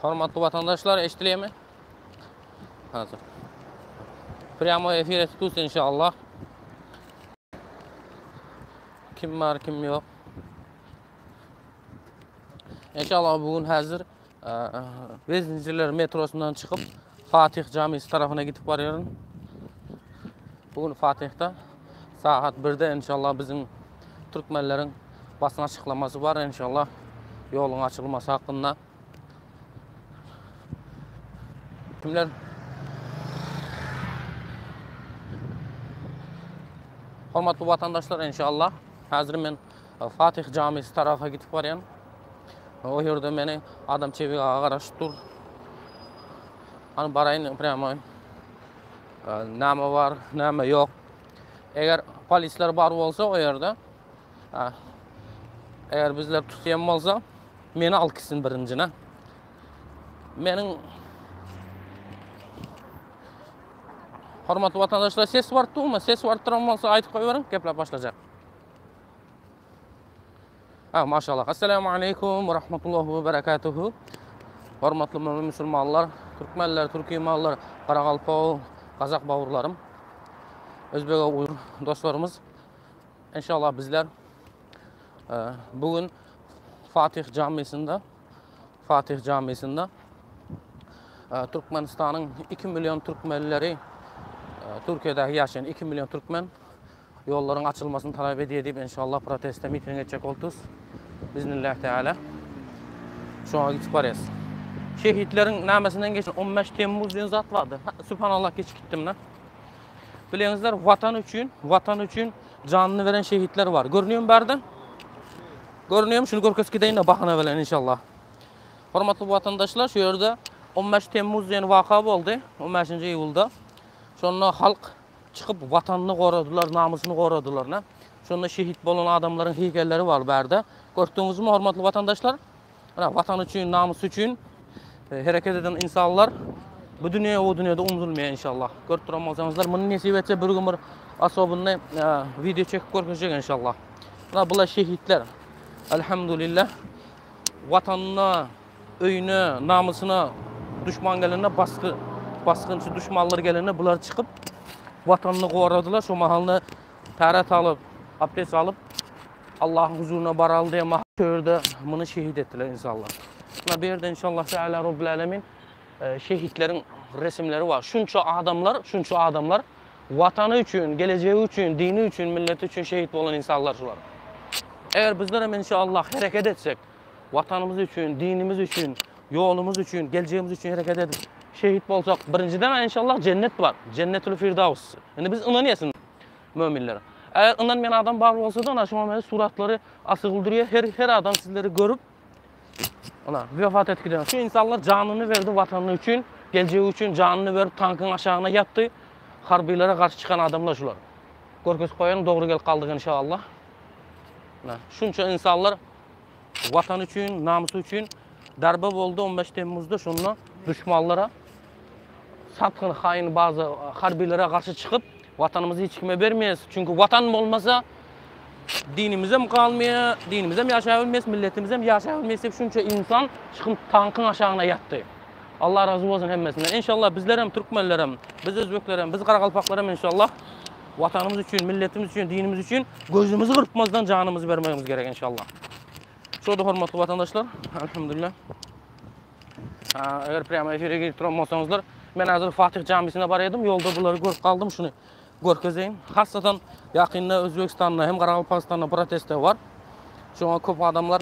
Hormatly watandaşlar, eşidilýärmi? Hazır. Prýamoý efire tutus inşallah. Kim bar, kim ýok. Inşallah bu gün hazır Vezinciler metrosundan çykyp Fatih camisi tarafyna gidip barýaryn. Bu gün Fatihde saat 1-de inşallah bizim türkmenleriň basyn açyklamasy bar inşallah ýoluň açylmasy hakynda. Kimler Hormatly watandaşlar inşallah häzir men e, Fatih camisi tarafa gidip barýan. O ýerde meni adam çebik aga garaşyp dur. Hani baraýyn prýamoý. E, näme bar, näme ýok. Eger polisler bar bolsa o ýerde, eger bizler tutýan bolsa, meni alyp gitsin birinjine. Meniň Hormatly watandaşlar, ses baryp durmy? Ses baryp duran bolsa aýdyp goýberiň, gepläp başlajak. Ha, maşallah. Assalamu aleykum ve rahmetullahi ve berekatuhu. Hormatly mömin musulmanlar, türkmenler, türkimanlar, garagalpak, gazak bawurlarym, özbek uýgur dostlarymyz. Inşallah bizler e, bugün Fatih Camisinde Fatih Camisinde e, Türkmenistanyň 2 million türkmenleri e, Türkiýedäki ýaşaýan 2 million türkmen Ýollaryň açylmasyny talap edýär diýip enşallah proteste miting etjek bolupdyrys. Biznillah teala. Şoňa gidip barýas. Şehitleriň namesinden geçen 15 Temmuz diýen zat bardy. Subhanallah geçip gitdim na. Bileňizler watan üçin, watan üçin janyny beren şehitler bar. Görünýärmi barda? Görünýärmi? Şuny görkezip gideýin bahana bilen inşallah. Hormatly watandaşlar, şu ýerde 15 Temmuz diýen waka boldy. 15-nji iýulda. Şonda halk Çykyp watanyny goradylar, namysyny goradylar ne. Şonda şehit bolan adamlaryň heýkelleri bar bärde. Gördüňizmi hormatly watandaşlar? Ana watan üçin, namys üçin e, hereket eden insanlar bu dünýe o dünýede unudulmaýar inşallah. Görüp duran bolsaňyzlar, muny nesip etse bir gün bir asobynny e, video çekip görkezjek inşallah. Ana bular şehitler. Elhamdülillah. Watanyna, öýüne, namysyna duşman gelende basgy, basgynçy duşmanlar gelende bular çykyp watanyny goradylar. Şo mahalda täret alyp, abdest alyp Allahyň huzuryna baraly diýen mahal şu ýerde muny şehit etdiler inşallah. Muna bu ýerde inşallah Teala Robbil Alemin e, şehitleriň resimleri bar. Şunça adamlar, şunça adamlar watany üçin, gelejegi üçin, dini üçin, milleti üçin şehit bolan insanlar şular. Eger bizler hem inşallah hereket etsek, Watanymyz üçin, dinimiz üçin, ýolumyz üçin, geljegimiz üçin hereket edip, şehit bolsak, birinjiden inşallah jennet bar. Jennetül Firdaus. Indi biz ynanýas möminler. Eger ynanmaýan adam bar bolsa-da, ana şoňa meňzeş suratlary asygyl durýar. Her her adam sizleri görüp, ana wefat etip giden. Şu insanlar janyny berdi watany üçin, geljegi üçin janyny berip tankyň aşagyna ýatdy. Harbylara garşy çykan adamlar şular. Görkezip goýalyň, dogry gelip galdyk inşallah. Şunça insanlar Watan üçin, namysy üçin darbe boldy 15 Temmuzda şonda duşmanlara satgyn haýyn bazı harbilere garşy çykyp watanymyzy hiç kime bermeýäs. Çünki watan bolmasa dinimiz hem galmaýar, dinimiz hem ýaşap bilmeýäs, milletimiz hem ýaşap bilmeýäs diýip şunça insan çykyp tankyň aşagyna ýatdy. Allah razy bolsun hemmesinden. Inşallah bizler hem türkmenler hem, biz özbekler hem, biz garagalpaklar hem inşallah Watanymyz üçin, milletimiz üçin, dinimiz üçin gözümizi gyrpmazdan janymyzy bermegimiz gerek inşallah. Şurada hormatly watandaşlar, elhamdülillah. Eger prýamo efire girip duran bolsaňyzlar, men hazir Fatih jamisine barýardym, ýolda bulary görüp galdym, şuny görkezeýin. Hassadan ýakynda Özbegistanda hem Garagalpagystanda protestler bar. Şoňa köp adamlar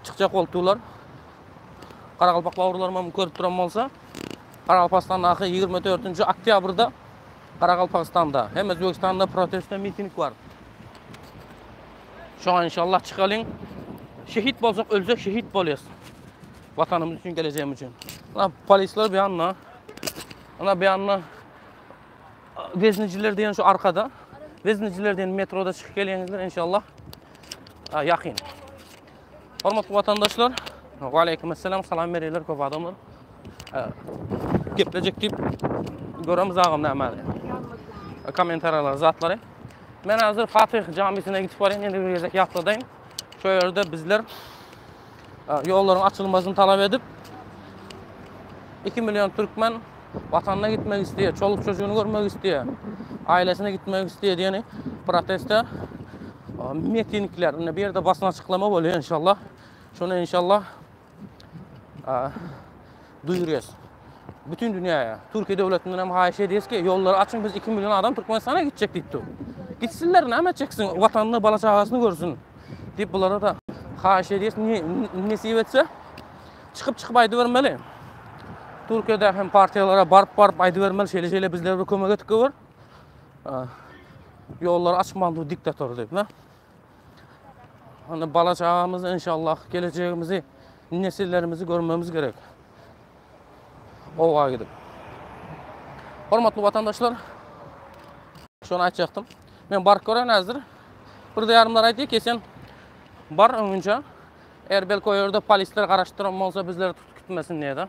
çykjak bolup durlar. Garagalpak bawurlarym hem görüp duran bolsa, Garagalpagystandaky 24-nji oktýabrda Garagalpagystanda hem Özbegistanda protest miting bar. Şoňa inşallah çykalyň. Şehit bolsak ölsek şehit bolýas. Watanymyz üçin, gelejegimiz üçin. Ana polisler bir ýanda. Ana bir ýanda Wezniciler diýen şu arkada. Wezniciler diýen metroda çykyp gelýäňizler inşallah. Ýakyn. Hormatly watandaşlar, wa aleyküm esselam, salam berýärler köp adamlar. Geplejek diýip göremiz agam nämäni. Kommentariýalar zatlary. Men hazir Fatih jamisine gidip barýan, indi bir gezek ýatladaýyn. Şu ýerde bizler ýollaryň açylmasyny talap edip. 2 million türkmen watanyna gitmek isleýär, çoluk çocuğunu görmek isleýär, ailesine gitmek isleýär diýeni proteste mitingler, indi bir ýerde basyn açyklama bolýar inşallah. Şony inşallah duýurýas. Bütün dünýäye, Türkiýe döwletinden hem haýyş edýäs ki, ýollary açyň, biz 2 million adam Türkmenistana gitjek diýip dur. Gitsinler, näme etjeksin? Watanyny, bala çagasyny görsün. Diýip bulara da haýyş edýäs, nesip etse çykyp çykyp aýdybermeli. Türkiýede hem partiýalara baryp baryp aýdybermeli, şeýle şeýle bizlere bir kömek etip gör. Ýollary açman dur diktator diýip, ne? Hani bala çagamyzy inşallah geleceğimizi, nesillerimizi görmemiz gerek. Owa gidip. Hormatly vatandaşlar, şony aýtjakdym. Men baryp gören häzir. Bir de ýarymlar aýtdy ki, sen bar öňünçe. Eger belki o ýerde polisler garaşdyran bolsa bizleri tutup gitmesin diýdi.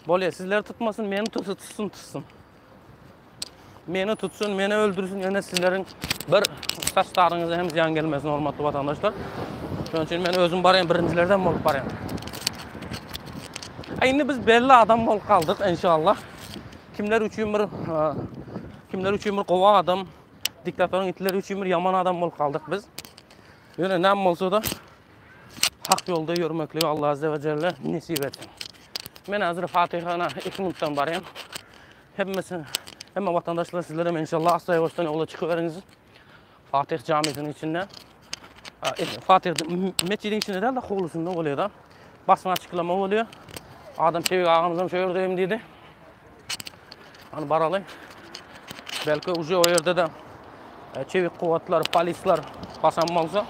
Bolýar, sizleri tutmasyn, meni tutsa tutsun tutsun. Meni tutsun, meni öldürsün, ýöne sizleriň bir saç taryňyza hem zyýan gelmesin, hormatly watandaşlar. Şonuň üçin men özüm barýan, birinjilerden bolup barýan. Indi biz belli adam bolup galdyk, inşallah. Kimler üçin bir kimler üçin bir gowy adam, diktatoryň itleri üçin bir ýaman adam bolup galdyk biz. Ýöne näme bolsa-da hak ýolda ýörmekligi Allah azze we celle nesip etsin. Men hazir Fatihana 2 minutdan barýan. Hemmesi, hemme vatandaşlar sizler hem inşallah asla ýoşdan ýola çykyberiniz. Fatih camisinin içinde. E, Fatih mescidin içinde däl de howlusynda bolýar da. Basın açyklama bolýar. Adam Çewik agamyzam şu ýerdeyim diýdi. Hani baraly. Belki uje o ýerde de e, çewik kuwwatlar, polisler basan bolsa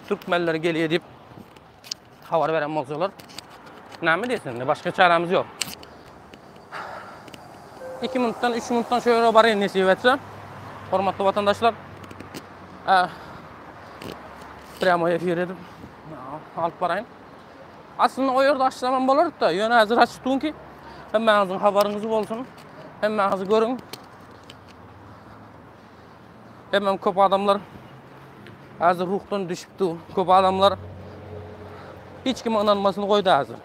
türkmenler gelýär diýip habar beren bolsalar näme diýsin, başga çäremiz ýok. 2 minutdan, 3 minutdan şu ýere barayyn nesip etse. Hormatly vatandaşlar, e, prýamoý efir edip alyp baraýyn. Aslynda o ýerde açsamam bolardy da, ýöne häzir açyp durun ki, hemmäňiziň habaryňyz bolsun, hemmäňizi görüň. Hemem köp adamlar häzir ruhdan düşüpdi. Köp adamlar hiç kime ynanmasyny goýdy häzir.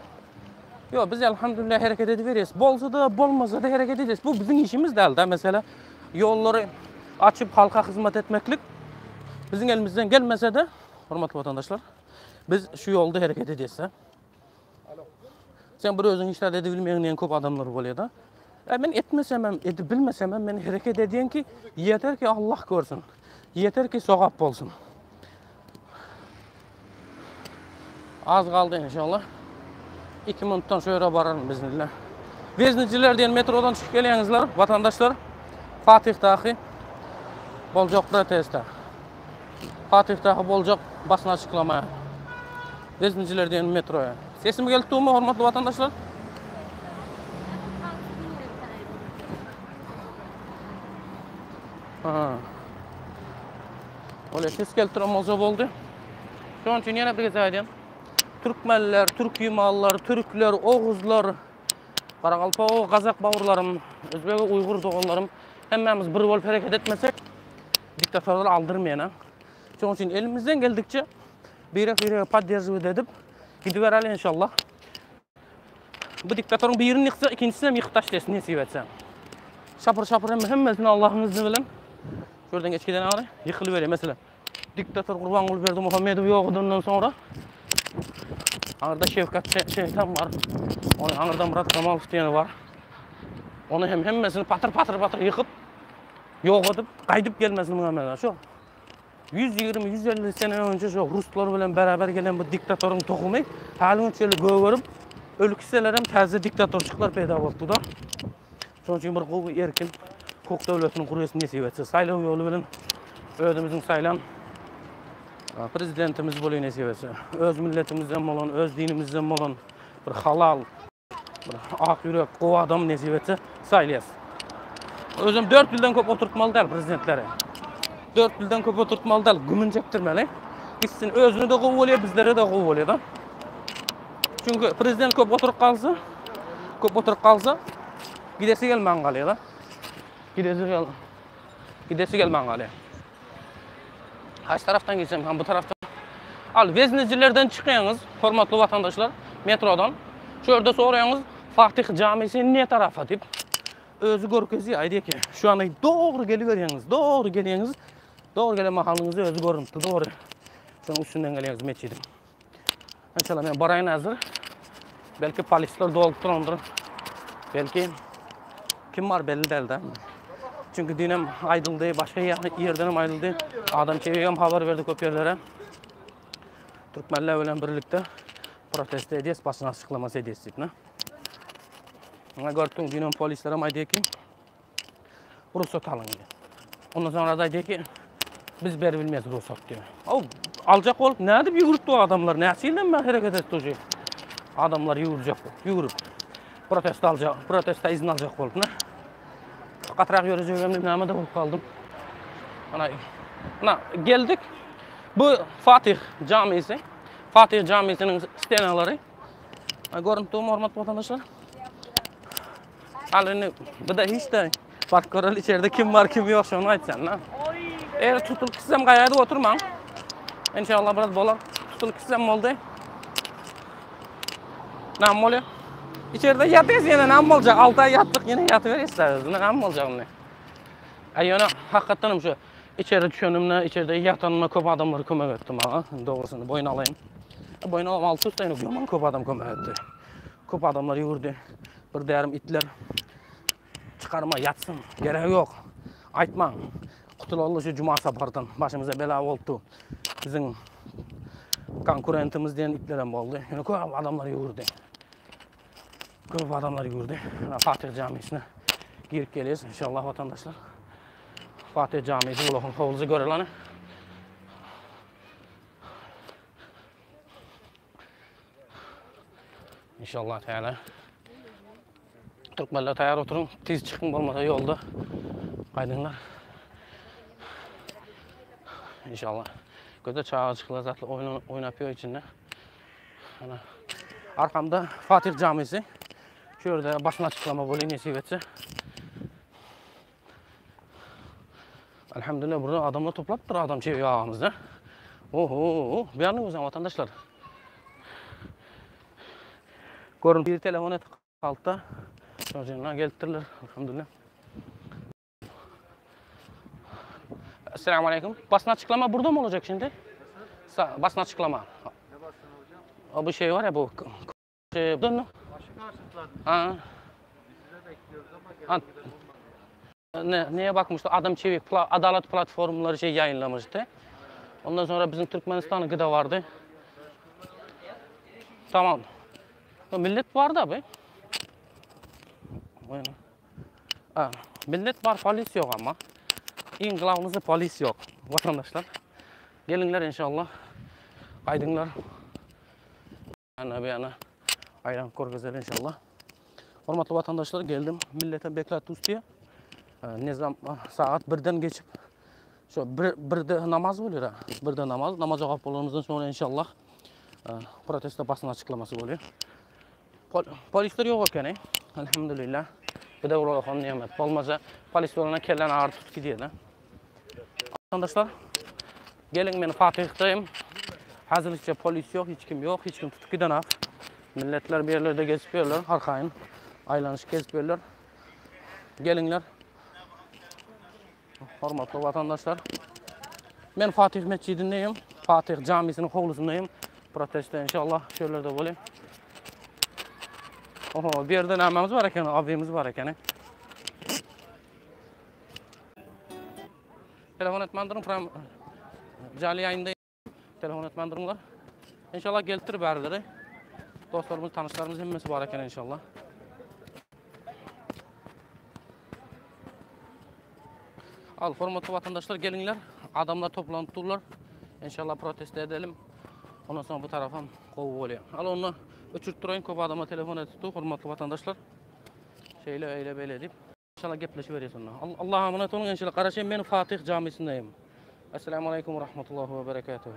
Ýok, biz elhamdülillah hereket ediberýäs. Bolsa-da, bolmasa-da hereket edýäs. Bu biziň işimiz däl-de, mesela ýollary açyp halka hyzmat etmeklik biziň elimizden gelmese-de, hormatly watandaşlar, biz şu ýolda hereket edýäs. Sen bir özüň hiç zat edibilmeýän diýen köp adamlar bolýar-da. E men etmesem hem, edip bilmesem hem men hereket edýän ki, ýeter ki Allah görsün. Ýeter ki sogap bolsun. Az galdy inşallah. 2 minutdan şu ýere bararyn biznillah. Wezniciler diýen metrodan çykyp gelýäňizler, vatandaşlar. Fatihdaky boljak protestde. Fatihdaky boljak basyn açyklamaya. Wezniciler diýen metroya. Sesim gelip durmy hormatly vatandaşlar? Ha. Öyle ses gelip duran bolsa boldy. Şonuň üçin ýene bir gezek aýdýan. Türkmenler, türkimallar, türkler, oguzlar, garagalpak, gazak bawurlarym, özbek, uýgur doganlarym hemmämiz bir bolup hereket etmesek diktatorlar aldyrmaýan. ha. Şonuň üçin elimizden geldikçe birek-birege podderžiwat edip gidibereli inşallah. Bu diktatoryň birini ýyksa, ikinjisini hem ýykyp taşlaýasyn nesip etse. Şapur-şapur hem hemmesini Allahyň izni bilen şu ýerden geçip giden agyry ýykylyberýär. Mesela diktator Gurbanguly Berdimuhamedow ýok edenden soňra aňyrda Şewkat Şeýtan bar. Onuň aňyrda Murat Kamalow diýeni bar. Ony hem hemmesini patyr-patyr patyr ýykyp ýok edip gaýdyp gelmesin muňa mena. Şu 120, 150 sene önce şu Ruslar bilen beraber gelen bu diktatoryň tohumy hälin şeýle gögerip, ölükseler hem täze diktatorçyklar peýda bolupdy da. Şonuň üçin bir gowy erkin hukuk döwletini gurýas nesip etse. Saýlaw ýoly bilen özümiziň saýlan prezidentimiz bolýar nesip etse. Öz milletimizden bolan, öz dinimizden bolan bir halal Bir ak ýürek, gowy adam nesip etse saýlaýas. Özem 4 ýyldan köp oturtmaly däl prezidentleri. 4 ýyldan köp oturtmaly däl, gümün çekdirmeli. Gitsin özüne de gowy bolýar, bizlere de gowy bolýar da. Çünki prezident köp oturyp galsa, köp oturyp galsa gidesi gelmän galýar da. Gidesi gel gidesi gelmän galýar. Haýsy tarapdan geçsem, bu tarapdan. Al, weznecilerden çykýaňyz, hormatly watandaşlar, metrodan. Şu ýerde soraýaňyz Fatih camisi ne tarafa diýip özi görkezýär aýdýar ki şu ýana dogry geliberýäňiz dogry gelýäňiz dogry gelen mahalyňyzda özi görünipdi dogry şonuň üstünden gelýäňiz metjidiň. İnşallah men baraýyn hazir. Belki polisler dolup durandyr. Belki kim bar belli däl da. Çünki düýnem aýdyldy, başga ýerden hem aýdyldy. Adam çeýegem habar berdi köp ýerlere. Türkmenler bilen birlikde protesto edýäs, basyn açyklamasy edýäs diýip, ne? Mana gördüm, düýnem polisler hem aýdýar ki, rugsat alyň diýip. Ondan soňra da aýdýar ki, biz berip bilmeýäs rugsat diýip. Aw, aljak bolup nädip ýüwürtdi o adamlar? Näçe ýyldan bäri hereket etdi uje? Adamlar ýüwürjek bolup, ýüwürip. Protest aljak, protesta izin aljak bolup, ne? Gatrak ýörejegem näme de bolup galdym. Ana, ana geldik. Bu Fatih camisi. Fatih camisiniň stenalary. Görünip durmy hormatly watandaşlar? Al indi bu da hiç de bak göreli içeride kim var kim yok şonu aýtsan la. Eğer tutulyp gitsem gaýady oturmaň. İnşallah biraz bolar. Tutulyp gitsem boldy. Näme bolýar? Içeride ýatýas ýene näme boljak? 6 aý ýatdyk ýene ýatyberýäs. Näme boljak indi? Aý ýöne hakykatdan hem şu içeri düşenimde, içeride ýatanymda köp adamlar kömek etdi maňa. Dogrusyny boýun alaýyn. Boýun alam alty üstüne ýaman köp adam kömek etdi. Köp adamlar ýüwürdi. Bir därim itler çykarma ýatsyn. Geregi ýok. Aýtmaň. Gutulaly şu juma sapardan. Başymyza bela bolupdy. Biziň konkurentimiz diýen itler hem boldy. Ýöne köp adamlar ýüwürdi. Köp adamlar ýüwürdi. Fatih jamisine girip gelýäs inşallah watandaşlar. Fatih jamisi bularyň howlusy görelany. İnşallah Teala. Türkmenler taýýar oturyň, tiz çykyň bolmasa ýolda gaýdyňlar. İnşallah. Göze çagajyklar zatly oýun oýnap ýör içinde. Ana. Arkamda Fatih Camisi. Şu ýerde basyn açyklama bolýar nesip etse. Elhamdülillah burada adamlar toplapdyr adam çewi ağamızda. Oho, bir ýanyň özem vatandaşlar. Görün bir telefon et kalkta. Çocuğuna gelipdirler. Elhamdülillah. Esselamu aleyküm. Basın açıklama burada mı olacak şimdi? Sa basın açıklama. Ne basın hocam? Bu şey var ya bu şey, bu ne? Başı karşıtlar. Ha. Biz size bekliyoruz ama Ha. gelen giden olmadı. Ne, neye bakmıştı? Adam Çevik pla, Adalet platformları şey yayınlamıştı. Ondan sonra bizim Türkmenistan'ın gıda vardı. Tamam. Ya Millet vardı abi. Buyurun. Ha, millet var, polis yok ama. En glavnysı polis yok vatandaşlar. Gelinler inşallah. Aydınlar. Ana bir yana ayran korgezer inşallah. Hormatly vatandaşlar geldim. Millete bekletdi üstüye. Nizam saat birden geçip şu bir, birde namaz oluyor ha. Birde namaz. Namaz okuyup bolanımızdan sonra inşallah e, protesto basın açıklaması oluyor. Pol polisler yok eken. Elhamdülillah. Bu da ulan nimet. Bolmasa polis olana kellen ağır tut gidiyor da. Vatandaşlar gelin men Fatih'teyim. Hazırlıkça polis yok, hiç kim yok, hiç kim tutup giden ak. Milletler bir yerlerde gezip yerler, arkayın aylanış gezip yerler. Gelinler. Hormatly vatandaşlar. Men Fatih Mescidindeyim. Fatih Camisi'nin hovlusundayım. Protesto inşallah şöyle de olayım. Oho, bir yerde namemiz var eken, abimiz var eken. Telefon etmendirin, pram cali yayında telefon etmendirinler. İnşallah geltir berileri. Dostlarımız, tanışlarımız hemmesi var eken inşallah. Al hormatly vatandaşlar gelinler. Adamlar toplanıp durlar. İnşallah protesto edelim. Ondan sonra bu tarafa kovu oluyor. Al onu öçürüp durayın. Köp adama telefon etdi hormatly vatandaşlar. Şeyle öyle böyle deyip. İnşallah gepleşi veriyor sonra. Allah'a emanet olun inşallah. Karaşen men Fatih Camisi'ndeyim. Esselamu Aleyküm ve Rahmetullah ve Berekatuhu.